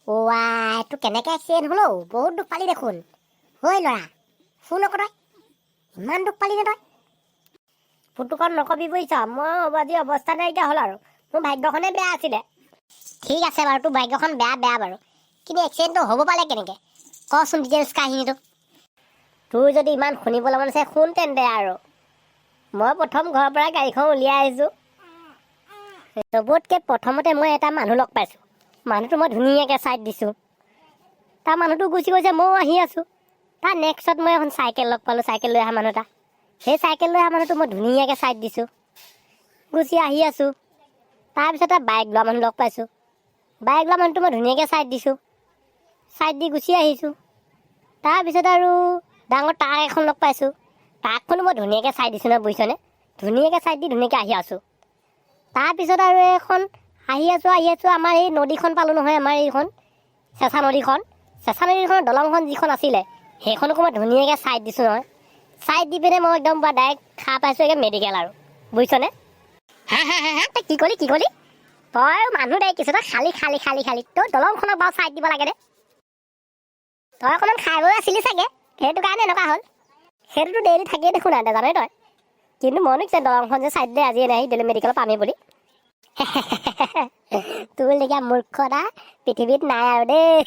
অ' আই, তোৰ কেনেকৈ এক্সিডেণ্ট হ'ল অ'? বহুত দুখ পালি দেখোন। ঐ ল'ৰা, শুন আকৌ, তই ইমান দুখ পালি নে তই? পুতুকত নকবি বুজিছ, মই আজি অৱস্থা নাইকিয়া হ'ল আৰু মোৰ ভাগ্যখনে বেয়া আছিলে। ঠিক আছে বাৰু, তোৰ ভাগ্যখন বেয়া বেয়া বাৰু, কিন্তু এক্সিডেণ্টটো হ'ব পালে কেনেকৈ? কচোন ডিটেইলছ কাহিনীটো। তোৰ যদি ইমান শুনিবলৈ মন আছে, শুন তেন্তে আৰু। মই প্ৰথম ঘৰৰ পৰা গাড়ীখন উলিয়াই আহিছোঁ। চবতকৈ প্ৰথমতে মই এটা মানুহ লগ পাইছোঁ। মানুহটো মই ধুনীয়াকৈ ছাইড দিছোঁ। তাৰ মানুহটো গুচি গৈছে, ময়ো আহি আছোঁ। তাৰ নেক্সটত মই এখন চাইকেল লগ পালোঁ, চাইকেল লৈ অহা মানুহ এটা। সেই চাইকেল লৈ অহা মানুহটো মই ধুনীয়াকৈ ছাইড দিছোঁ, গুচি আহি আছোঁ। তাৰপিছত এটা বাইক লোৱা মানুহ লগ পাইছোঁ। বাইক লোৱা মানুহটো মই ধুনীয়াকৈ ছাইড দিছোঁ, ছাইড দি গুচি আহিছোঁ। তাৰপিছত আৰু ডাঙৰ ট্ৰাক এখন লগ পাইছোঁ। ট্ৰাকখনো মই ধুনীয়াকৈ চাই দিছোঁ নহয়, বুজিছনে? ধুনীয়াকৈ চাই দি ধুনীয়াকৈ আহি আছোঁ। তাৰপিছত আৰু এখন আহি আছোঁ, আহি আছোঁ, আমাৰ এই নদীখন পালোঁ নহয়, আমাৰ এইখন চেঁচা নদীখন। চেঁচা নদীখনৰ দলংখন যিখন আছিলে, সেইখনকো মই ধুনীয়াকৈ চাইড দিছোঁ নহয়। চাইড দি পিনে মই একদম পুৰা ডাইৰেক্ট খাৰ পাইছোঁ একে মেডিকেল আৰু, বুজিছনে? হা হা হা হা, তই কি কলি? কি কলি তই? মানুহ ডাইৰেক্ট কিছু তই খালি খালি খালি খালি। তই দলংখনক বাৰু চাইড দিব লাগে দে। তই অকণমান খাই বৈ আছিলি চাগে, সেইটো কাৰণে এনেকুৱা হ'ল। সেইটোতো ডেইলি থাকিয়ে দেখোন আৰু, জানই তই। কিন্তু মইনো কি দলংখন যে চাইড দিলে আজি এনে আহি দিলে মেডিকেলত পামেই বুলি। তোৰ লেখীয়া মূৰ্খ এটা পৃথিৱীত নাই আৰু দেই।